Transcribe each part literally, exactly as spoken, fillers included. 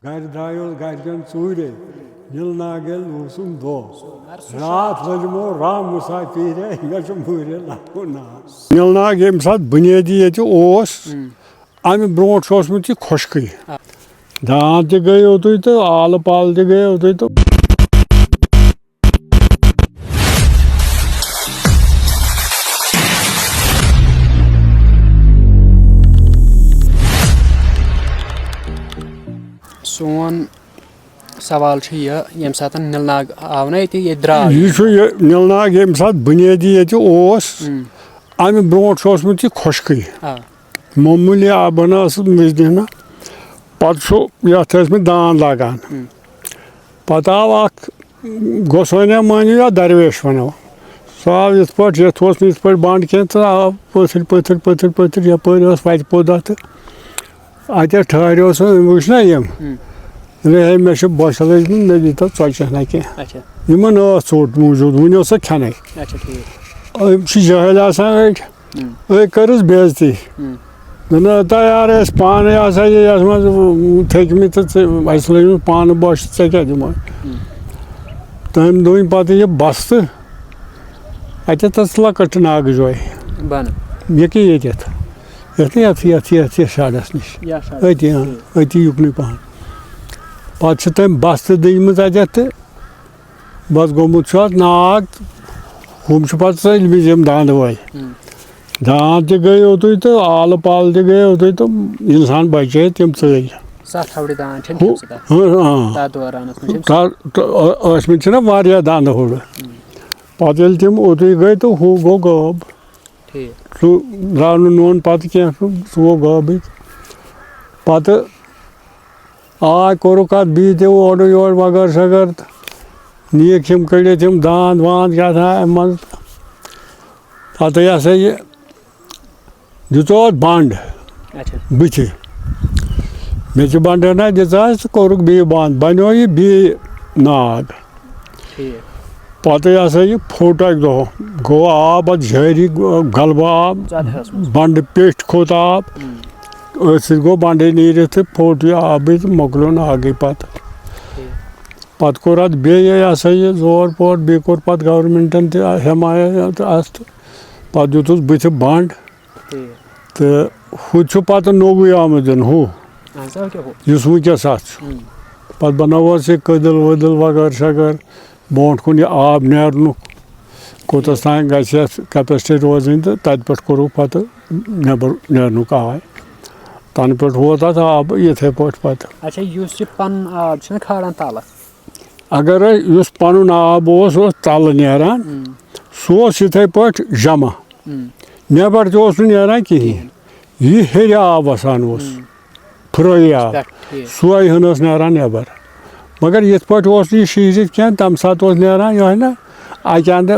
گرِ درٛایوس گرِکٮ۪ن ژوٗرے، نِل ناگ ییٚلہِ اوسُم دۄہ۔ راتھ لٔجمو راہ مسافرے، مےٚ چھُ موٗرِ لگُن ناو۔ نِل ناگ ییٚمہِ ساتہٕ بُنیٲدی ییٚتہِ اوس، اَمہِ برونٛٹھ چھُ اوسمُت یہِ خۄشکٕے۔ آ۔ داند تہِ گٔے اوٚتُے تہٕ آلہٕ پالہٕ تہِ گٔے اوٚتُے تہٕ۔ سون سوال چھُ یہِ، ییٚمہِ ساتہٕ نِل ناگ آو نہ ییٚتہِ، ییٚتہِ درٛاو۔ یہِ چھُ یہِ نِل ناگ ییٚمہِ ساتہٕ بُنیٲدی ییٚتہِ اوس، اَمہِ برونٛٹھ چھُ اوسمُت یہِ خۄشکٕے۔ آ۔ معموٗلی آبہٕ ہنا ٲس مٔنٛزۍ دِنہ۔ پَتہٕ چھُ یَتھ ٲسۍ مٕتۍ داند لاگان۔ پَتہٕ آو اَکھ گۄسٲنیا مٲنِو یا درویش وَنو۔ سُہ آو یِتھ پٲٹھۍ، یَتھ اوس نہٕ یِتھ پٲٹھۍ بنٛڈ کینٛہہ، تہٕ آو پٔتھٕرۍ، پٔتھٕرۍ، پٔتھٕرۍ، پٔتھٕرۍ، یَپٲرۍ ٲس وَتہِ پوٚت اَتھ۔ تہٕ اَتہِ ٹھہریو سُہ، أمۍ وٕچھ نہ یِم۔ دوٚپُن، "ہے، مےٚ چھِ بۄچھِ لٔجمٕژ، مےٚ دیٖتو ژۄچہِ ہنا کینٛہہ۔" اچھا۔ یِمَن ٲس ژوٚٹ موٗجوٗد، وٕنہِ اوس سۄ کھٮ۪نَے۔ اچھا، ٹھیٖک۔ یِم چھِ جٲہِل آسان أڑۍ۔ أڑۍ کٔرٕس بے عزتی۔ دوٚپُن، "تۄہہِ یار ٲسۍ پانَے آسان یہِ یَتھ منٛز تھٔکۍمٕتۍ تہٕ ژٕ، اَسہِ لٔجمٕژ پانہٕ بۄچھِ، ژےٚ کیٛاہ دِمو؟" تٔمۍ دوٚپُن پَتہٕ یہِ بَستہٕ، اَتٮ۪تھ ٲس لۄکٕٹ ناگہٕ جوے۔ بَنہٕ۔ یہِ کہِ ییٚتٮ۪تھ، یَتھ نہٕ یَتھ، یَتھ، یَتھ، یَتھ شَڈَس نِش۔ یا شَڈَس أتی، نِش۔ أتی یُکنُے پَہَن۔ پَتہٕ چھِ تٔمۍ بَستہٕ دِتمٕژ اَتٮ۪تھ تہٕ بَس گوٚمُت چھُ اَتھ ناگ۔ ہُم چھِ پَتہٕ ژٔلمٕتۍ یِم داندٕ وٲلۍ۔ داند تہِ گٔے اوٚتُے تہٕ آلہٕ پالہٕ تہِ گٔے اوٚتُے تہٕ اِنسان بَچے تِم ژٔلۍ۔ ستھ ہَورِ داند چھِنہٕ ہُہ-، تِم سُہ تَتھ، ہُہ، آ۔ تَتھ دوران ٲسمٕتۍ تِم۔ تَتھ، تہٕ ٲ-، ٲسمٕتۍ چھِنہ واریاہ داندٕ ہُرٕ۔ پَتہٕ ییٚلہِ تِم اوٚتُے گٔے تہٕ ہُہ گوٚو غٲب۔ ٹھیٖک۔ سُہ درٛاو نہٕ نوٚن پَتہٕ کینٛہہ، سُہ، سُہ گوٚو غٲبٕے۔ پَتہٕ آے کوٚرُکھ اَتھ بیٚیہِ تہِ اورٕ یورٕ وغٲر شغٲر تہٕ نیٖکھ یِم کٔڑِتھ یِم داند واند کیٛاہ تام اَمہِ منٛز۔ پَتہٕ یہِ ہسا یہِ دِژو اَتھ بنٛڈ اچھا۔ بٕتھِ۔ میٚژِ بنٛڈ ہنا دِژ اَتھ تہٕ کوٚرُکھ بیٚیہِ بنٛد، بَنیو یہِ بیٚیہِ ناگ۔ ٹھیٖک۔ پَتہٕ یہِ ہسا یہِ پھوٚٹ اَکہِ دۄہ، گوٚو آب اَتھ جٲری، گوٚو غلبہٕ آب، ژۄدہَس منٛز۔ بنٛڈٕ پیٚٹھۍ کھوٚت آب، أتھۍ سۭتۍ گوٚو بنٛڈے نیٖرِتھ تہٕ پھوٚٹ یہِ آبٕے تہٕ مۄکلیو ناگٕے پَتہٕ۔ ٹھیٖک۔ پَتہٕ کوٚر اَتھ بیٚیہِ یہِ ہسا یہِ زور پور، بیٚیہِ کوٚر پَتہٕ گورمٮ۪نٛٹَن تہِ حمایت اَتھ تہٕ پَتہٕ دیُتُس بٕتھِ بنٛڈ۔ ٹھیٖک۔ تہٕ ہُہ چھُ پَتہٕ نوٚوُے آمُت دِنہٕ، ہُہ اَہَن سا، کیٛاہ ہُہ؟ یُس وٕنکیٚس اَتھ چھُ۔ پَتہٕ بَناوہوس یہِ کٔدٕل ؤدٕل وغٲر شغٲر، برونٛٹھ کُن یہِ آب نیرنُک، کوٚتَس تام گژھِ یَتھ capacity روزٕنۍ تہٕ تَتہِ پٮ۪ٹھ کوٚرُکھ پَتہٕ نٮ۪بَر نیرنُک آے۔ تَنہٕ پٮ۪ٹھ ووت اَتھ آب یِتھَے پٲٹھۍ پَتہٕ۔ اچھا، یُس یہِ پَنُن آب چھُنہ کھالان تَلہٕ؟ اگرے یُس پَنُن آب اوس، اوس تَلہٕ نیران، سُہ اوس یِتھَے پٲٹھۍ جمع۔ نٮ۪بر تہِ اوس نہٕ نیران کِہیٖنۍ۔ یہِ ہیٚرِ آب وَسان اوس، پھُرٲوی آب، پٮ۪ٹھ، ٹھیٖک۔ سۄے ہن ٲس نیران نٮ۪بر۔ مگر یِتھ پٲٹھۍ اوس نہٕ یہِ شیٖرِتھ کینٛہہ، تَمہِ ساتہٕ اوس نیران یِہوٚے نہ، اَکہِ اَندٕ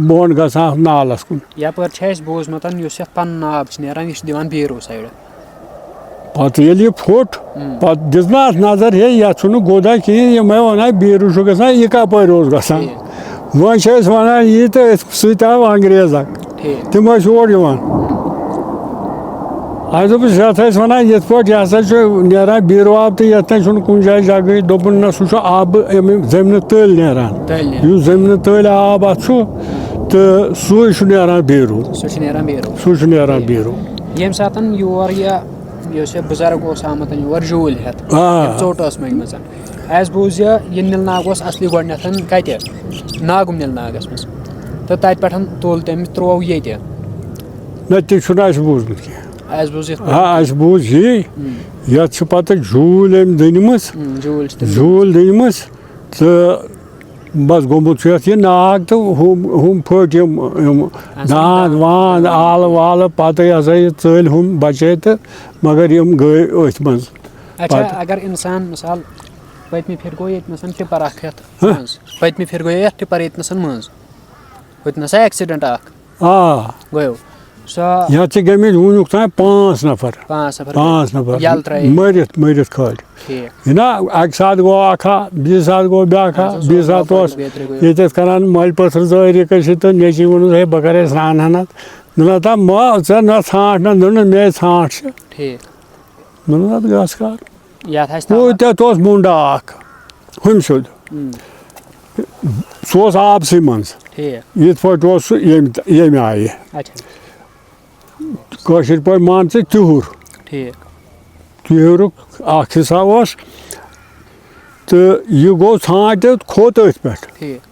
بۄن گژھان نالَس کُن۔ یَپٲرۍ چھِ اَسہِ بوٗزمُت، یُس یَتھ پَنُن آب چھِ نیران، یہِ چھِ دِوان بیٖروٗ سایڈٕ۔ پَتہٕ ییٚلہِ یہِ پھوٚٹ، پَتہٕ دِژ نہٕ اَتھ نظر، ہے، یَتھ چھُنہٕ گوٚدا کِہیٖنۍ، یِمَے وَنان بیٖروٗ چھُ گژھان، یہِ کَپٲرۍ اوس گژھان؟ ٹھیٖک۔ وۄنۍ چھِ أسۍ وَنان، یہِ تہٕ أتھۍ سۭتۍ آو انگریز اکھ۔ ٹھیٖک۔ تِم ٲسۍ یور یِوان۔ اَسہِ دوٚپُس، یَتھ ٲسۍ وَنان یِتھ پٲٹھۍ، یہِ ہسا چھُ نیران بیٖروٗ آب تہٕ یَتھ نَے چھُنہٕ کُنہِ جایہِ جگہٕے۔ دوٚپُن، نہ، سُہ چھُ آبہٕ اَمہِ زٔمیٖنہٕ تٔلۍ نیران۔ تٔلۍ نیران۔ یُس زٔمیٖنہٕ تٔلۍ آب اَتھ چھُ، تہٕ سُے چھُ نیران بیٖروٗ۔ سُہ چھُ نیران بیٖروٗ۔ سُہ چھُ نیران بیٖروٗ۔ ییٚمہِ ساتہٕ یور یہِ، یُس یہِ بُزرگ اوس آمُت یور جوٗلۍ ہٮ۪تھ، آ۔ ییٚمہِ ژوٚٹ ٲس مٔنٛجمٕژ۔ اَسہِ بوٗز یہِ، یہِ نِل ناگ اوس اصلی گۄڈٕنٮ۪تھ کَتہِ؟ ناگہٕ نِل ناگَس منٛز۔ تہٕ تَتہِ پٮ۪ٹھ تُل تٔمۍ، ترٛوو ییٚتہِ۔ نہ، تہِ چھُنہٕ اَسہِ بوٗزمُت کینٛہہ۔ اَسہِ بوٗز یِتھ پٲٹھۍ۔ آ، اَسہِ بوٗز یی، یَتھ چھِ پَتہٕ جوٗلۍ أمۍ دٕنمٕژ۔ اۭں، جوٗلۍ چھِ تٔمۍ جوٗلۍ دٕنمٕژ تہٕ بَس گوٚمُت چھُ یَتھ یہِ ناگ تہٕ ہُم، ہُم پھٔٹۍ یِم، یِم اَصٕل داند ناگ۔ وانٛد، آلہٕ والہٕ، پَتہٕ یہِ ہسا یہِ ژٔلۍ ہُم بَچے تہٕ مگر یِم گٔے أتھۍ منٛز۔ اچھا، پَتہٕ اگر اِنسان مِثال پٔتمہِ پھِرِ گوٚو ییٚتہِ نَسَن ٹِپَر اَکھ یَتھ ہہ؟ منٛز۔ پٔتمہِ پھِرِ گوٚو یَتھ ٹِپَر ییٚتہِ نَسَن منٛز۔ ہُتہِ نَسا accident اَکھ آ۔ گوٚو۔ سۄ یَتھ چھِ گٔمٕتۍ وٕنیُک تام پانٛژھ نفر۔ پانٛژھ نفر پانٛژھ گٔمٕتۍ۔ نفر۔ یَلہٕ ترٛٲیِتھ۔ مٔرِتھ، مٔرِتھ کھٲلۍ۔ ٹھیٖک۔ یہِ نا، اَکہِ ساتہٕ گوٚو اَکھ ہا، بیٚیہِ ساتہٕ گوٚو بیٛاکھ ہا، اَہَن سا، سُہ بیٚیہِ اوس ساتہٕ اوس بیترِ گوٚو۔ ییٚتٮ۪تھ کَران مۄلہِ پٔتھٕر زٲرۍ یہِ کٔرِتھ تہٕ نیٚچِوۍ ووٚنُس، "ہے، بہٕ کَرے سرٛان ہنا۔" دوٚپُن، "ہتا ما، ژےٚ نہ ژھانٛٹھ نہ۔" دوٚپُن، "مے ژھانٛٹھ چھِ۔" ٹھیٖک۔ دوٚپُن، "اَدٕ گژھ کَر۔" یَتھ آسہِ ہُہ تَوَر۔ تَتھ اوس مُنڈا اَکھ، ہُمہِ سیوٚد۔ ہُم۔ سُہ اوس آبسٕے منٛز۔ ٹھیٖک۔ یِتھ پٲٹھۍ اوس سُہ ییٚمہِ، ییٚمہِ آیہِ۔ اچھا۔ کٲشِر پٲٹھۍ مان ژٕ تِہُر۔ ٹھیٖک۔ تِہُرُک اَکھ حِصہ اوس۔ تہٕ یہِ گوٚو ژھانٛٹھ تہٕ کھوٚت أتھۍ پٮ۪ٹھ۔ ٹھیٖک۔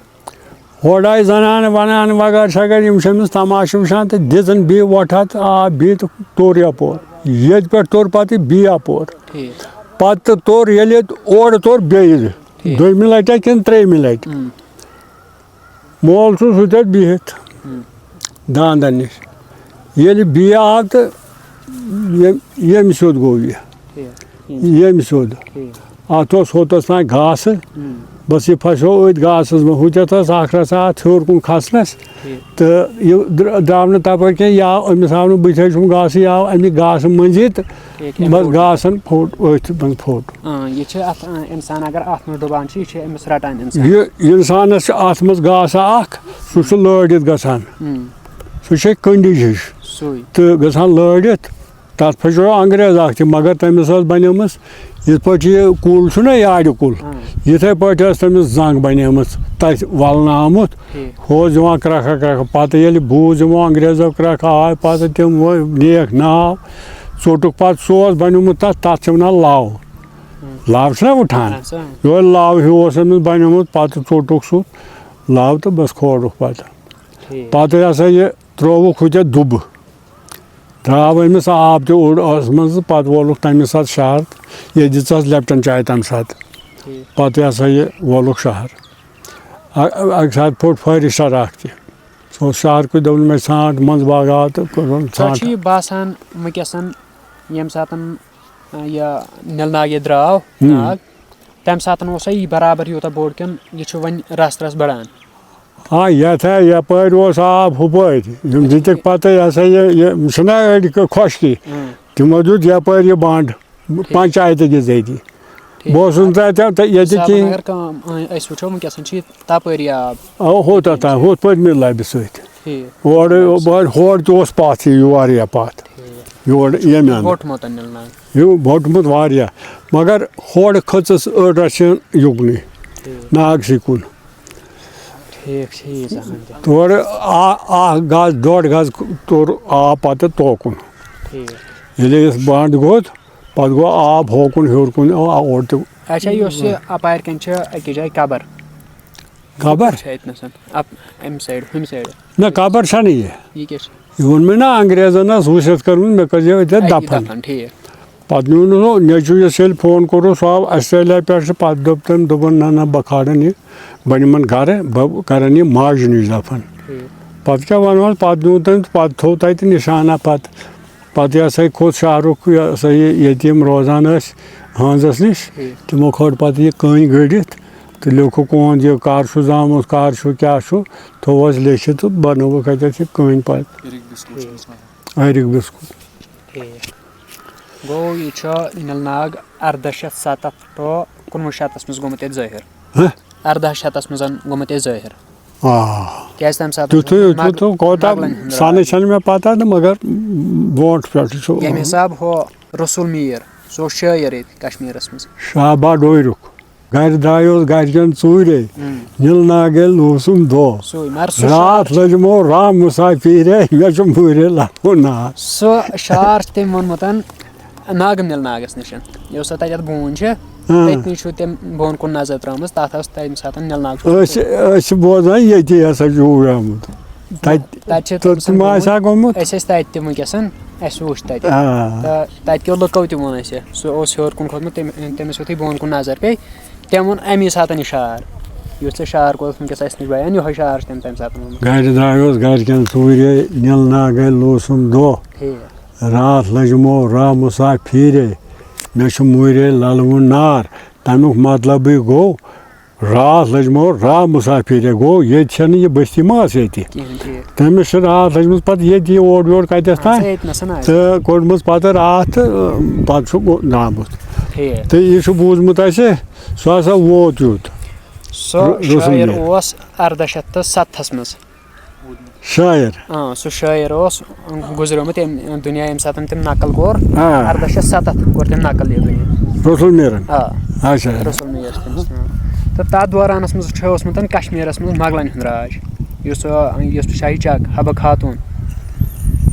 ہورٕ آیہِ زنانہٕ ونانہٕ وغٲر شغٲر، یِم چھِ أمِس تماشہٕ وٕچھان تہٕ دِژٕن بیٚیہِ وۄٹھ اَتھ، آ، بیٚیہِ تہٕ توٚر یَپور۔ ییٚتہِ پٮ۪ٹھ توٚر پَتہٕ بیٚیہِ یَپور۔ ٹھیٖک۔ پَتہٕ توٚر ییٚلہِ اورٕ توٚر بیٚیہِ ٹھیٖک۔ دوٚیمہِ لَٹہِ کِنہٕ ترٛیٚیِمہِ لَٹہِ۔ اۭں۔ مول چھُس ہُتٮ۪تھ بِہِتھ اۭں۔ داندَن نِش۔ ییٚلہِ بیٚیہِ آو تہٕ ییٚمۍ، ییٚمہِ سیوٚد گوٚو یہِ۔ ٹھیٖک۔ ییٚمہِ سیوٚد۔ ٹھیٖک۔ اَتھ اوس ہوٚتَس تام گاسہٕ۔ ہُم۔ بَس یہِ پھسیو أتھۍ گاسَس منٛز۔ ہُتٮ۪تھ ٲس اَکھ رَژھا اَتھ ہیوٚر کُن کھسنَس۔ ٹھیٖک۔ تہٕ یہِ در-، درٛاو نہٕ تَپٲرۍ کینٛہہ۔ یہِ آو، أمِس آو نہٕ بٕتھِ ہیٚچھُم گاسہٕ، یہِ آو اَمی گاسہٕ مٔنٛزی تہٕ ٹھیٖک، أمۍ بَس پھوٚٹ۔ گاسَن پھوٚٹ، أتھۍ منٛز پھوٚٹ۔ اۭں، یہِ چھِ اَتھ، اۭں، اِنسان اگر اَتھ منٛز ڈُبان چھُ، یہِ چھِ أمِس رَٹان اِنسان۔ یہِ اِنسانَس چھِ اَتھ منٛز گاسہٕ اَکھ، سُہ چھُ لٲرِتھ گژھان۔ ہُم۔ سُہ چھے کٔنٛڈِج ہِش۔ سُے۔ تہٕ گژھان لٲرِتھ۔ تَتھ پھٔچرٲو انگریز اکھ تہِ، مگر تٔمِس ٲس بنیمٕژ، یِتھ پٲٹھۍ یہِ کُل چھُنہ یارِ کُل، ہاں۔ یِتھے پٲٹھۍ ٲس تٔمِس زنگ بنیمٕژ تَتہِ ولنہٕ آمُت۔ ٹھیٖک۔ ہُہ اوس دِوان کرٛکھہ کرٛکھہ۔ پتہٕ ییٚلہِ بوٗز یِمو انگریزو کرٛکھہ آے، پتہٕ تِم وٲ-، نیک ناو، ژوٚٹُکھ پتہٕ، سُہ اوس بنیومُت تَتھ، تَتھ چھِ وَنان لَو۔ ہاں۔ لَو چھُنہ وٕٹھان؟ اَہَن سا۔ یِہوٚے لَو ہیوٗ اوس أمِس بنیومُت، پتہٕ ژوٚٹُکھ سُہ لَو تہٕ بس کھولُکھ پتہٕ۔ ٹھیٖک۔ پتہٕ یہِ ہسا یہِ ترٛووُکھ ہُتٮ۪تھ دُبہٕ۔ درٛاو أمِس آب تہِ اوٚڑ ٲس منٛز، پَتہٕ وولُکھ تَمہِ ساتہٕ شہر۔ ییٚتہِ دِژہَس لیپٹن چاے تَمہِ ساتہٕ۔ ٹھیٖک۔ پَتہٕ یہِ ہسا یہِ وولُکھ شہر۔ اَ-، اَ-، اَکہِ ساتہٕ پھوٚٹ فٲرِشَر اَکھ تہِ۔ سُہ اوس شہر کُے، دوٚپُن، مےٚ ژھانٛڈ منٛز باغات تہٕ کوٚرُن تۄہہِ ژھانٛڈ۔ چھُ یہِ باسان وٕنکیٚسَن ییٚمہِ ساتہٕ، آ، یہِ نِل ناگ ییٚتہِ درٛاو، ہُم۔ ناگ، تَمہِ ساتہٕ اوسا یہِ برابر یوٗتاہ بوٚڑ کِنہٕ یہِ چھُ وۄنۍ رَس رَس بَڑان؟ آ، یَتھ ہا یَپٲرۍ اوس آب ہُپٲرۍ، یِم دِتِکھ پَتہٕ یہِ ہسا یہِ، یہِ چھُنہ أڑۍ خۄشکی، اۭں۔ تِمو دیُت یَپٲرۍ یہِ بنٛڈ، ٹھیٖک۔ پنچایتہِ کِس ذٔریعہٕ۔ ٹھیٖک۔ بہٕ اوسُس نہٕ تَتہِ، تہٕ ییٚتہِ حسابَن کِہیٖنۍ۔ اگر کانٛہہ، آ، أسۍ وٕچھو وٕنکیٚس چھِ یہِ تَپٲری آب۔ آ، ہُتھ تام، ہُتھ پٔتمہِ لَبہِ سۭتۍ۔ ٹھیٖک۔ اورٕ، اورٕ، ہورٕ تہِ اوس پَتھ یہِ، یور یا پَتھ۔ ٹھیٖک۔ یور ییٚمہِ اَندٕ۔ بوٚٹمُت نِل ناگ۔ یہِ بوٚٹمُت واریاہ، مگر ہورٕ کھٔژٕس أڑ رَژھ یُکنُے، ٹھیٖک۔ ناگسٕے کُن۔ ٹھیٖک چھِ یہِ زَن تہِ۔ تورٕ آ-، اَکھ گز، ڈۄڈ گز توٚر آب پَتہٕ توکُن۔ ٹھیٖک۔ ییٚلہِ أسۍ بنٛد گوٚد، پَتہٕ گوٚو آب ہوکُن ہیوٚر کُن، آ، اورٕ تہِ۔ اچھا، یۄس یہِ اَپارِ کِنۍ چھِ أکِس جایہِ قبر۔ قبر؟ چھِ اَتہِ نَسَن، اَپ-، اَمہِ سایڈٕ، ہُمہِ سایڈٕ۔ نہ، قبر چھَنہٕ یہِ۔ یہِ کیٛاہ چھِ؟ یہِ ووٚن مےٚ نا، انگریزن ٲس وٕچھِتھ کٔرمٕژ، مےٚ کٔرۍ زیو ییٚتٮ۪تھ اَتہِ دفن۔ دفن، ٹھیٖک۔ پتہٕ نیوٗن نہٕ ہُہ نیٚچوٗ یُس ییٚلہِ فون کوٚرُس، سُہ آو آسٹریلیا پٮ۪ٹھ، تہٕ پتہٕ دوٚپ تٔمۍ، دوٚپُن، نہ، نہ، بہٕ کھالن یہِ، بہٕ نِمن گرٕ، بہٕ کرن یہِ ماجہِ نِش دفن۔ ٹھیٖک۔ پتہٕ کیٛاہ ونہٕ ہوس، پتہٕ نیوٗن تٔمۍ، پتہٕ تھوٚو تتہِ نشانہ پتہٕ۔ پتہٕ یہِ ہسا یہِ کھوٚت شہرُک، یہِ ہسا یہِ ییٚتہِ یِم روزان ٲسۍ ہٲنزس نِش، ٹھیٖک۔ تِمو کھٲر پتہٕ یہِ کٔنۍ گٔڑِتھ تہٕ لیوٚکھُکھ، اُہُنٛد یہِ کر چھُ زامُت، کر چھُ، کیٛاہ چھُ، تھوٚو اَسہِ لیٚکھِتھ تہٕ بنٲوٕکھ اَتٮ۪تھ یہِ کٔنۍ پتہٕ۔ ٹھیٖک۔ آرِک بِسکوٗٹ۔ ٹھیٖک۔ گوٚو یہِ چھُ نِل ناگ اَرداہ شیٚتھ سَتَتھ to کُنوُہ شیٚتَس منٛز گوٚمُت ییٚتہِ ظٲہِر۔ ہہ؟ اَرداہ شیٚتَس منٛز گوٚمُت ییٚتہِ ظٲہِر۔ آ۔ کیٛازِ تَمہِ ساتہٕ تیُتھُے، اوس مۄغل-، تیُتھُے کوتاہ مۄغلَن ہُنٛد سَنہٕ راج۔ چھَنہٕ مےٚ پَتہ تہٕ مگر برونٛٹھ پٮ۪ٹھٕ چھُ ییٚمہِ حساب ہُہ رسول میٖر، سُہ اوس شٲعر ییٚتہِ کشمیٖرَس منٛز۔ شاہ با ڈویرُک۔ گرِ درٛایوس گرِکٮ۪ن ژوٗرے، اۭں۔ نِل ناگے لوٗسُم دۄہ۔ سُے، مگر سُہ راتھ شعر چھُ لٔجمو رام مسافیرے، مےٚ چھُ موٗرے لبُن نار۔ سُہ شعر چھُ تٔمۍ ووٚنمُت ناگہٕ نِل ناگس نِش۔ یہِ اوس تَتہِ اَتھ بوٗنۍ چھِ، اۭں۔ تٔتنٕے چھُ تٔمۍ بۄن کُن نظر ترٲومٕژ، تَتھ ٲس تَمہِ ساتہٕ نِل ناگ چھُ۔ أسۍ، أسۍ چھِ بوزان ییٚتی ہسا چھُ ہُریومُت۔ تَتہِ تَتہِ چھِ تہٕ تٔمۍ سٕنٛدۍ تِم آسہِ ہا گوٚمُت۔ أسۍ ٲسۍ تَتہِ تہِ وٕنکیٚسَن، اَسہِ وٕچھ تَتہِ۔ آ۔ تہٕ تَتہِ کیو لُکو تہِ ووٚن اَسہِ، سُہ اوس ہیوٚر کُن کھوٚتمُت، تٔمۍ، تٔمِس یُتھُے بۄن کُن نظر پیٚیہِ، تٔمۍ ووٚن اَمی ساتَن یہِ شعر، یُس ژےٚ شعر کوٚرُتھ وٕنکیٚس اَسہِ نِش بیان، یِہوٚے شعر چھُ تٔمۍ تَمہِ ساتہٕ ووٚنمُت۔ گرِ درٛایوس گرِکٮ۪ن ژوٗرے، نِل ناگے لوسُم دۄہ۔ ٹھیٖک۔ راتھ لٔجمو رامُسا پھیٖرے، مےٚ چھُ موٗرے لَلوُن نار۔ تَمیُک مطلبٕے گوٚو، راتھ لٔجمو رامُسا پھیٖرے۔ گوٚو، ییٚتہِ چھَنہٕ یہِ بستی ما ٲس ییٚتہِ؟ کِہیٖنۍ، ٹھیٖک۔ تٔمِس چھِ راتھ لٔجمٕژ پَتہٕ ییٚتہِ یہِ اورٕ یورٕ کَتٮ۪تھ اَہَن سا، تام۔ ییٚتہِ نَسَن آسہِ۔ تہٕ کوٚڑمُت پَتہٕ راتھ تہٕ، پَتہٕ چھُ گوٚو درٛامُت۔ ٹھیٖک۔ تہٕ یہِ چھُ بوٗزمُت اَسہِ، سُہ ہسا ووت یوٗت۔ سُہ رُ-، رُسُم شٲعر یہِ۔ اوس اَرداہ شیٚتھ تہٕ سَتتھَس منٛز۔ شٲعر۔ آ، سُہ شٲعر اوس گُزریومُت ییٚمہِ دُنیا ییٚمہِ ساتہٕ تٔمۍ نقل کوٚر۔ آ۔ اَرداہ شیٚتھ سَتَتھ کوٚر تٔمۍ نقل یہِ دُنیا۔ رسول میٖرن۔ آ۔ اچھا۔ رسول میٖر چھُ تٔمِس ناو۔ تہٕ تَتھ دورانَس منٛز چھُ اوسمُت کشمیٖرَس منٛز مغلَن ہُنٛد راج، یُس، آ، یُس شاہی چک حبہٕ خاتوٗن،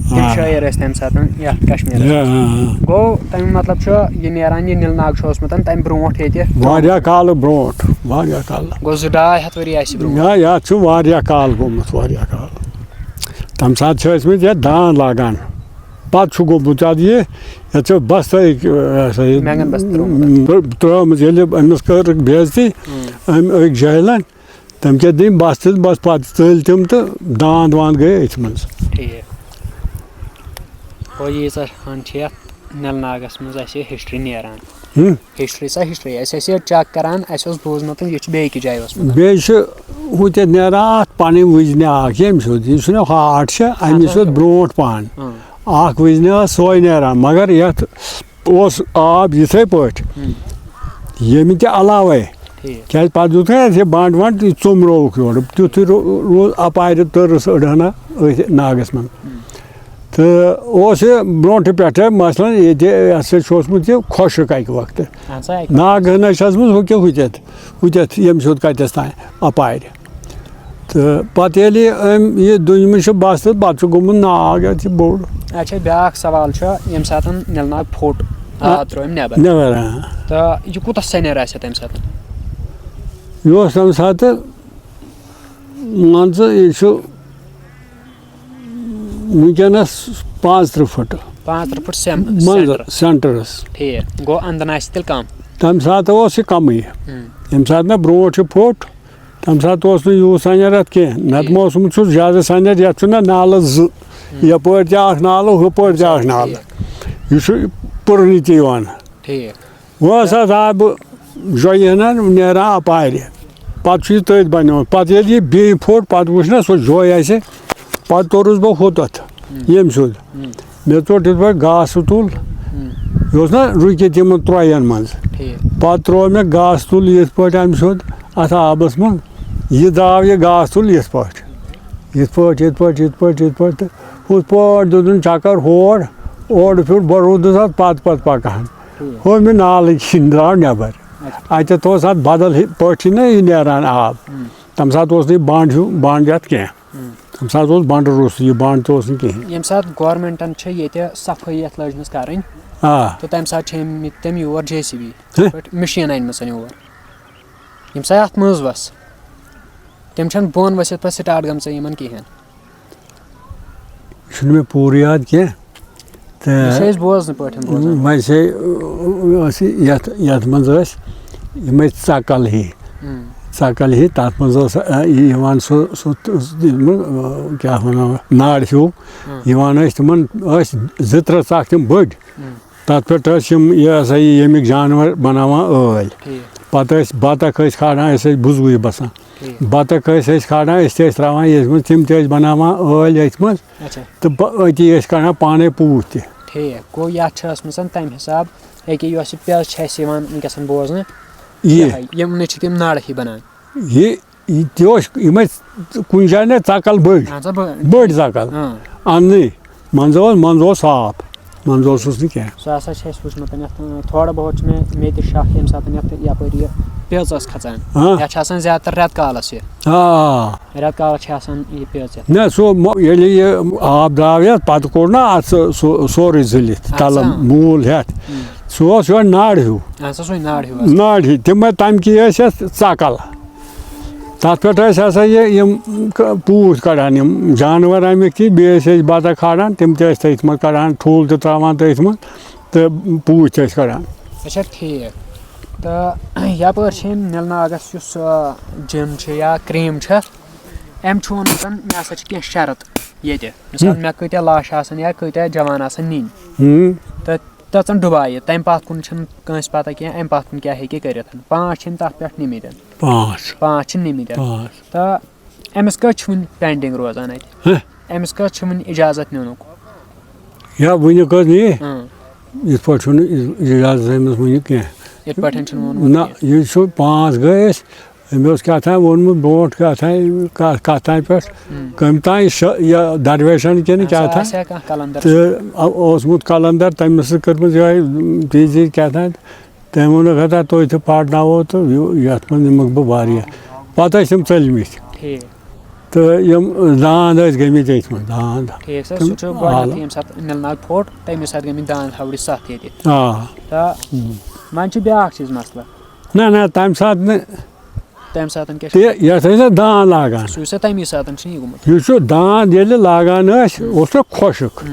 تِم آ۔ شٲعر ٲسۍ تَمہِ ساتہٕ یَتھ کشمیٖرَس یا، منٛز۔ آ، آ۔ گوٚو تَمیُک مطلب چھُ، یہِ نیران، یہِ نیٖل ناگ چھُ اوسمُت تَمہِ برونٛٹھ ییٚتہِ۔ واریاہ کالہٕ برونٛٹھ، واریاہ کالہٕ۔ گوٚو زٕ ڈاے ہَتھ ؤری آسہِ برونٛٹھ۔ یا، یَتھ چھُ واریاہ کال گوٚمُت، واریاہ کال۔ تَمہِ ساتہٕ چھِ ٲسمٕتۍ یَتھ دانٛد لاگان۔ پَتہٕ چھُ گوٚمُت اَتھ یہِ، یَتھ چھُ بَستہٕ أکۍ، یہِ ہسا یہِ، مٮ۪نٛگَن بَستہٕ ترٛوومُت۔ ترٛٲومٕژ۔ ییٚلہِ أمِس کٔرٕکھ بے عزتی، أمۍ أکۍ جٲہلَن، تٔمۍ کیٛاہ دِنۍ بَستہٕ، بَس پَتہٕ ژٔلۍ تِم تہٕ دانٛد وانٛد گٔے أتھۍ منٛز۔ ٹھیٖک۔ گوٚو ییٖژاہ ہَن چھِ یَتھ نیٖل ناگَس منٛز اَسہِ ہِسٹرٛی نیران۔ ہُم۔ ہِسٹرٛی سا ہِسٹرٛی، اَسہِ ٲسۍ یہِ چَک کَران، اَسہِ اوس بوٗزمُت یہِ چھُ بیٚیہِ أکِس جایہِ اوسمُت۔ بیٚیہِ چھُ ہُتہِ نیران اَتھ پَنٕنۍ وٕزنہِ اَکھ، ییٚمہِ سیوٚد، یُس نہٕ ہاٹ چھِ، اَمہِ اَہَن سا۔ سیوٚد برونٛٹھ پَہَن۔ اۭں۔ اَکھ وٕزنہِ ٲس سۄے نیران، مگر یَتھ اوس آب یِتھَے پٲٹھۍ، ہُم۔ ییٚمہِ تہِ علاوَے۔ ٹھیٖک۔ کیٛازِ پَتہٕ دیُت نہ اَسہِ یہِ بَنٛڈ وَنٛڈ، یہِ ژوٚمرووُکھ یورٕ، تیُتھُے رو-، روٗد اَپارِ تٔرٕس أڑہَنا أتھۍ ناگَس منٛز۔ تہٕ اوس یہِ برونٛٹھٕ پٮ۪ٹھٕ، مثلاً، ییٚتہِ یہِ ہسا چھُ اوسمُت یہِ خۄشک اَکہِ وقتہٕ۔ اَہَن سا، اَکہِ ناگہٕ ہنا چھِ ٲسمٕژ ہُہ کیٛاہ ہُتٮ۪تھ، ہُتٮ۪تھ ییٚمہِ سیوٚد کَتٮ۪س تام اَپارِ۔ تہٕ پَتہٕ ییٚلہِ أمۍ یہِ دُنمہٕ چھُ بَس تہٕ پَتہٕ چھُ گوٚمُت ناگ اَتہِ بوٚڑ۔ اچھا، بیٛاکھ سوال چھُ، ییٚمہِ ساتہٕ نیٖل ناگ پھوٚٹ، آب ترٛوو أمۍ نٮ۪بر۔ نٮ۪بر، آ۔ تہٕ یہِ کوٗتاہ سَنٮ۪ر آسہِ ہا تَمہِ ساتہٕ؟ یہِ اوس تَمہِ ساتہٕ، مان ژٕ، یہِ چھُ وٕنکیٚنَس پانٛژھ تٕرٛہ فُٹہٕ پانٛژھ تٕرٛہ فُٹ سیم-، منٛز، سینٹر۔ سینٹرَس۔ ٹھیٖک۔ گوٚو اَندَن آسہِ تیٚلہِ کَم۔ تَمہِ ساتہٕ اوس یہِ کَمٕے۔ ہُم۔ ییٚمہِ ساتہٕ مےٚ برونٛٹھ یہِ پھوٚٹ، تَمہِ ساتہٕ اوس نہٕ یوٗت سَنٮ۪ر اَتھ کینٛہہ۔ نَتہٕ ٹھیٖک۔ مےٚ اوسمُت سُہ زیادٕ سَنٮ۪ر، یَتھ چھُنہ نالَس زٕ، یَپٲرۍ تہِ اَکھ نالہٕ، ہُپٲرۍ تہِ اَکھ نالہٕ۔ یہِ چھُ پُرنہِ تہِ یِوان۔ ٹھیٖک۔ وۄنۍ ہسا درٛاو بہٕ جۄیہِ ہنا نیران اَپارِ۔ پَتہٕ چھُ یہِ تٔتھۍ بَنیومُت۔ پَتہٕ ییٚلہِ یہِ بیٚیہِ پھوٚٹ، پَتہٕ وٕچھ نہ سُہ جوے اَسہِ۔ پَتہٕ توٚرُس بہٕ ہُتَتھ، ییٚمہِ سیوٚد۔ مےٚ ژوٚٹ یِتھ پٲٹھۍ گاسہٕ تُل۔ یہِ اوس نہ رُکِتھ یِمَن ترٛویَن منٛز۔ ٹھیٖک۔ پَتہٕ ترٛوو مےٚ گاسہٕ تُل یِتھ پٲٹھۍ اَمہِ سیوٚد اَتھ آبَس منٛز۔ یہِ درٛاو یہِ گاسہٕ تُل یِتھ پٲٹھۍ۔ یِتھ پٲٹھۍ، یِتھ پٲٹھۍ، یِتھ پٲٹھۍ، یِتھ پٲٹھۍ تہٕ ہُتھ پٲٹھۍ دیُتُن چَکَر ہور، اورٕ پھیوٚر، بہٕ روٗدُس اَتھ پَتہٕ پَتہٕ پَکان۔ ہُہ مےٚ نالٕکۍ کِنۍ درٛاو نٮ۪بر۔ اَتٮ۪تھ اوس اَتھ بدل ہی-، پٲٹھۍ چھِنہ یہِ نیران آب۔ تَمہِ ساتہٕ اوس نہٕ یہِ بنٛڈ ہیوٗ، بنٛڈ یَتھ کینٛہہ۔ تَمہِ ساتہٕ اوس بنٛڈٕ روٚس، یہِ بنٛڈ تہِ اوس نہٕ کِہیٖنۍ۔ ییٚمہِ ساتہٕ گورمنٹَن چھِ ییٚتہِ صفٲیی یَتھ لٲجمٕژ کَرٕنۍ، آ۔ تہٕ تَمہِ ساتہٕ چھِ أمۍ، تٔمۍ یور جے سی بی ہہ؟ پٮ۪ٹھ مِشیٖن أنمٕژ یور۔ ییٚمہِ ساتہٕ اَتھ منٛز وَس، تِم چھَنہٕ بۄن ؤسِتھ پَتہٕ سٹاٹ گٔمژٕ یِمَن کِہیٖنۍ۔ یہِ چھُنہٕ مےٚ پوٗرٕ یاد کینٛہہ۔ یہِ چھِ تہٕ أسۍ بوزنہٕ پٲٹھۍ بوزان۔ وۄنۍ چھے، ٲس یہِ یَتھ، یَتھ منٛز ٲسۍ یِمَے ژَکَل ہی۔ ہُم۔ ژَکَل ہی، تَتھ منٛز اوس، آ، یہِ یِوان سُہ، سُہ، سُہ، یہِ، آ، کیٛاہ وَنو، ناڑِ ہیوٗ۔ ہُم۔ یِوان ٲسۍ تِمَن، ٲسۍ زٕ ترٛےٚ ژَکھ تِم بٔڑۍ۔ ہُم۔ تَتھ پٮ۪ٹھ ٲسۍ یِم، یہِ ہسا یہِ، ییٚمِکۍ جانوَر بَناوان ٲلۍ۔ ٹھیٖک۔ پَتہٕ ٲسۍ بَطخ ٲسۍ کھالان، أسۍ ٲسۍ بُزوٕے بَسان۔ ٹھیٖک۔ بَطخ ٲسۍ أسۍ کھالان، أسۍ تہِ ٲسۍ ترٛاوان یَتھ منٛز، تِم تہِ ٲسۍ بَناوان ٲلۍ أتھۍ منٛز۔ اچھا۔ تہٕ بہٕ أتی ٲسۍ کَڑان پانَے پوٗتۍ تہِ۔ ٹھیٖک۔ گوٚو یَتھ چھِ ٲسمٕژ تَمہِ حِساب، ییٚکیٛاہ یۄس یہِ پیٚژ چھِ اَسہِ یِوان وٕنکیٚس بوزنہٕ، یہِ۔ یِہوٚے، یِمنٕے چھِ تِم نَڑ ہی بَنان۔ یہِ، یہِ تہِ اوس، یِم ٲسۍ کُنہِ جایہِ نہ ژَکَل بٔڑۍ۔ اَہَن سا، بٔڑۍ۔ بٔڑۍ ژَکَل۔ اۭں۔ اَننٕے۔ منٛزٕ اوس، منٛزٕ اوس صاف۔ منٛزٕ اوسُس نہٕ کینٛہہ۔ سُہ ہسا چھِ اَسہِ وٕچھمُت یَتھ، اۭں، تھوڑا بہت چھُ مےٚ، مےٚ تہِ شَکھ ییٚمہِ ساتہٕ یَتھ یَپٲرۍ یہِ پیٚژ ٲس کھَژان۔ ہاں۔ یَتھ چھِ آسان زیادٕ تر رٮ۪تہٕ کالَس یہِ۔ آ، آ۔ رٮ۪تہٕ کالَس چھِ آسان یہِ پیٚژ یَتھ۔ نہ، سُہ مو-، ییٚلہِ یہِ آب درٛاو یَتھ، پَتہٕ کوٚڑ نہ اَتھ سُہ، سُہ، سورُے زٕلِتھ، اَہَن تَلہٕ سا۔ موٗل ہٮ۪تھ۔ سُہ اوس یِہوٚے ناڑِ ہیوٗ۔ اَہَن سا، سُے ناڑِ ہیوٗ آسان۔ ناڑِ ہیوٗ۔ تِمَے، تَمہِ کہِ ٲسۍ اَتھ ژَکَل۔ تَتھ پٮ۪ٹھ ٲسۍ ہسا یہِ، یِم ک-، پوٗتۍ کَڑان، یِم جانوَر اَمِکۍ تہِ، بیٚیہِ ٲسۍ أسۍ بَطخ کھالان، تِم تہِ ٲسۍ تٔتھۍ منٛز کَڑان، ٹھوٗل تہِ ترٛاوان تٔتھۍ منٛز تہٕ پوٗتۍ ٲسۍ کَڑان۔ اچھا، ٹھیٖک۔ تہٕ یَپٲرۍ چھِ یِم نیٖل ناگَس یُس، آ، جِم چھِ یا کرٛیٖم چھِ، أمۍ چھُ ووٚنمُت، مےٚ ہسا چھِ کینٛہہ شرط ییٚتہِ۔ مثال، ہُم۔ مےٚ کۭتیٛاہ لَچھ آسَن یا کۭتیٛاہ جوان آسَن نِنۍ۔ ہُم۔ تہٕ تَژَن ڈُبایہِ، تَمہِ پَتھ کُن چھِنہٕ کٲنٛسہِ پَتہ کینٛہہ، اَمہِ پَتھ کُن کیٛاہ ہیٚکہِ کٔرِتھ۔ پانٛژھ چھِ أمۍ تَتھ پٮ۪ٹھ نِمٕتۍ۔ پانٛژھ۔ پانٛژھ چھِ نِمٕتۍ۔ پانٛژھ۔ تہٕ أمِس کٔژ چھِ وٕنہِ pending روزان اَتہِ؟ ہہ؟ أمِس کٔژ چھِ وٕنہِ اِجازت نِنُک؟ یا وٕنہِ کٔژ نِیہِ؟ اۭں۔ یِتھ پٲٹھۍ چھُنہٕ اِج-، اِجازت أمِس وٕنہِ کینٛہہ۔ یِتھ پٲٹھۍ چھُنہٕ ووٚنمُت نہ، کینٛہہ۔ یہِ چھُ پانٛژھ گٔے أسۍ۔ أمۍ اوس کیٛاہ تام ووٚنمُت برونٛٹھ، کیٛاہ تام، کَتھ، کَتھ تام پٮ۪ٹھ، ہُم۔ کٔمۍ تام شا-، یہِ درویشَن کِنہٕ اَہَن کیٛاہ سا، تام۔ آسہِ ہا کانٛہہ قلندر۔ تہٕ اوسمُت قلندر، تٔمِس سۭتۍ کٔرمٕژ یِہوٚے تیٖژی کیٛاہ تام۔ تٔمۍ ووٚنُکھ، "ہتا تُہۍ تہِ پرناوو تہٕ یہِ، یَتھ منٛز نِمَکھ بہٕ واریاہ۔" پَتہٕ ٲسۍ یِم ژٔلمٕتۍ۔ ٹھیٖک۔ تہٕ یِم داند ٲسۍ گٔمٕتۍ أتھۍ منٛز، داند۔ ٹھیٖک سَر، سُہ تِم چھُ گۄڈٕنٮ۪تھ آلہٕ۔ ییٚمہِ ساتہٕ نِل ناگ پھوٚٹ، تَمی ساتہٕ گٔمٕتۍ داند ہاوڑِ سَتھ ییٚتہِ۔ آ۔ تہٕ وۄنۍ چھُ بیٛاکھ چیٖز مسلہٕ۔ نہ، نہ، تَمہِ ساتہٕ نہٕ۔ تَمہِ ساتہٕ کیٛاہ چھُ؟ تہِ، یَتھ ٲسۍ نہ داند لاگان۔ سُہ چھُ سا تَمی ساتہٕ چھُ یہِ گوٚمُت؟ یہِ چھُ داند ییٚلہِ لاگان ٲسۍ، اوس نہ خۄشک۔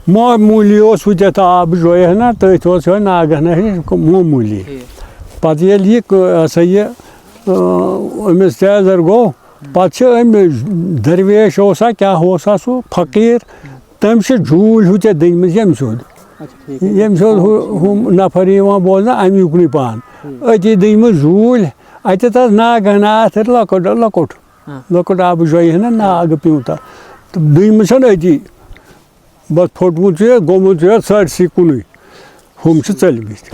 معموٗلی اوس ہُتٮ۪تھ آبہٕ جویہ نہ، تٔتھۍ اوس یِہوٚے ناگہٕ ہنا ہِش معموٗلی۔ ٹھیٖک۔ پَتہٕ ییٚلہِ یہِ کٲ-، یہِ ہسا یہِ، آ، أمِس تیزر گوٚو، پَتہٕ چھِ أمۍ درویش اوسا، کیٛاہ اوسا سُہ فقیٖر، تٔمۍ چھِ جوٗلۍ ہُتٮ۪تھ دٔنۍمٕتۍ ییٚمہِ سیوٚد۔ اچھا، ٹھیٖک۔ ییٚمہِ سیوٚد ہُہ-، ہُم نفر یِوان بوزنہٕ اَمہِ یُکنُے پَہَن۔ أتی دٔنۍمٕتۍ جوٗلۍ، اَتٮ۪تھ ٲس ناگہٕ ہنا اَتھ لۄکُٹ، لۄکُٹ۔ ہاں۔ لۄکُٹ آبہٕ جویہِ ہنا ناگہٕ پیوٗنٛتاہ۔ تہٕ دٔنۍمٕتۍ چھَنہٕ أتی۔ بَس پھوٚٹمُت چھُ یہِ، گوٚمُت چھُ یہِ سٲرسٕے کُنُے۔ ہُم چھِ ژٔلمٕتۍ۔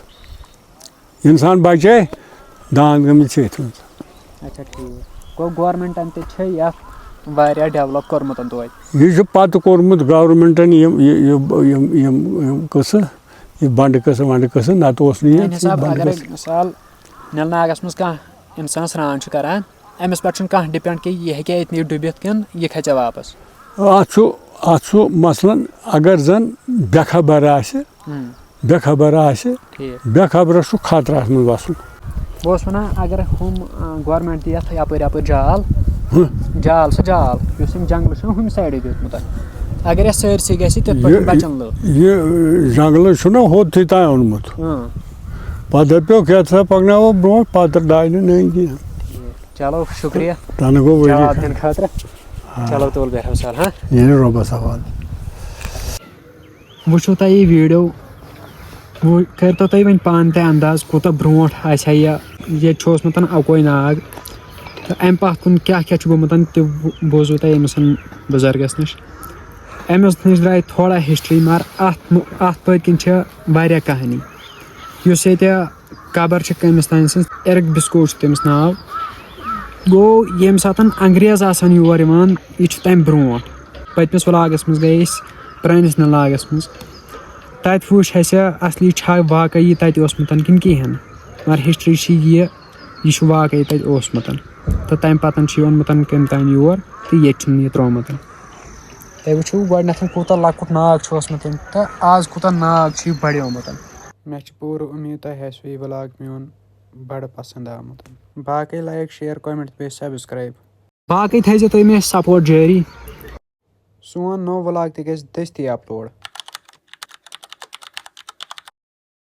اِنسان بچے، داند گٔمٕتۍ چھِ أتھۍ منٛز۔ اچھا، ٹھیٖک۔ گوٚو، گورمنٹن تہِ چھِ یَتھ واریاہ ڈیولپ کوٚرمُت توتہِ۔ یہِ چھُ پتہٕ کوٚرمُت گورمنٹن یِم، یہِ، یہِ، یِم، یِم، یِم قٕصہٕ، یہِ بنڈٕ قٕصہٕ ونڈٕ قٕصہٕ، نتہٕ اوس نہٕ یہِ میٛانہِ حساب بنڈٕ اگرے قٕصہٕ۔ مثال نِل ناگس منٛز کانٛہہ اِنسان سرٛان چھُ کران، أمِس پٮ۪ٹھ چھُنہٕ کانٛہہ ڈِپینڈ کہِ یہِ ہیٚکیٛاہ ییٚتہِ یہِ ڈُبِتھ کِنہٕ یہِ کھژیٛا واپس۔ اَتھ چھُ، اَتھ چھُ مثلاً اگر زَن بے خبر آسہِ، ہُم۔ بے خبر آسہِ، ٹھیٖک۔ بے خبرَس چھُ خطرٕ اَتھ منٛز وَسُن۔ بہٕ اوسُس وَنان، اگر ہُم، آ، گورمٮ۪نٛٹ دی یَتھ یَپٲرۍ یَپٲرۍ جال، ہُم۔ جال سُہ جال، یُس یِم جنٛگلہٕ چھُنہ ہُمہِ سایڈٕ دیُتمُت، اگر یَتھ سٲرسٕے گژھِ، تِتھ پٲٹھۍ یہِ، بَچَن لُکھ۔ یہِ جنٛگلہٕ چھُنہ ہوٚتھٕے تام اوٚنمُت۔ اۭں۔ پَتہٕ دَپیوکھ، یَتھ سا پَکناوو برونٛٹھ، پَتہٕ درٛاے نہٕ نٔنۍ کینٛہہ۔ چلو، شُکریہ۔ تَنہٕ گوٚو ؤری جواب کھنٛڈ۔ دِنہٕ خٲطرٕ۔ آ۔ چلو، تُل، بیٚہہ حوال، ہاں۔ یہِ رۄبَس حوالہٕ۔ وٕچھِو تۄہہِ یہِ ویٖڈیو، وۄنۍ کٔرۍتو تُہۍ وۄنۍ پانہٕ تہِ انداز، کوٗتاہ برونٛٹھ آسہِ ہا یہِ، ییٚتہِ چھُ اوسمُت اَکوے ناگ۔ تہٕ اَمہِ پَتھ کُن کیٛاہ کیٛاہ چھُ گوٚمُت، تہِ بوٗزوُ تۄہہِ أمِس بُزرگَس نِش۔ أمِس نِش درٛاے تھوڑا ہِسٹرٛی، مگر اَتھ مُ-، اَتھ پٔتۍ کِنۍ چھِ واریاہ کہانی۔ یُس ییٚتہِ قبر چھِ کٔمِس تام سٕنٛز، اِرٕک بِسکوٹ چھُ تٔمِس ناو۔ گوٚو، ییٚمہِ ساتہٕ انگریز آسان یور یِوان، یہِ چھُ تَمہِ برونٛٹھ۔ پٔتمِس ولاگَس منٛز گٔے أسۍ پرٛٲنِس نِل ناگَس منٛز۔ تَتہِ وٕچھ اَسہِ اَصلی چھا واقعی تَتہِ اوسمُت کِنہٕ کِہیٖنۍ۔ مگر ہِسٹرٛی چھِ یہِ، یہِ چھُ واقعی تَتہِ اوسمُت۔ تہٕ تَمہِ پَتہٕ چھُ یہِ اوٚنمُت کٔمۍ تام یور تہٕ ییٚتہِ چھُنہٕ یہِ ترٛوومُت۔ تُہۍ وٕچھِو گۄڈٕنٮ۪تھ کوٗتاہ لۄکُٹ ناگ چھُ اوسمُت تہٕ آز کوٗتاہ ناگ چھُ یہِ بڑیومُت۔ مےٚ چھِ پوٗرٕ اُمید تۄہہِ آسِوٕ یہِ vlog میون بڑٕ پسنٛد آمُت۔ باقٕے like، share، comment تہٕ بیٚیہِ subscribe۔ باقٕے تھٲیزیو تُہۍ مےٚ support جٲری۔ سون نوٚو vlog تہِ گژھِ دٔستی upload۔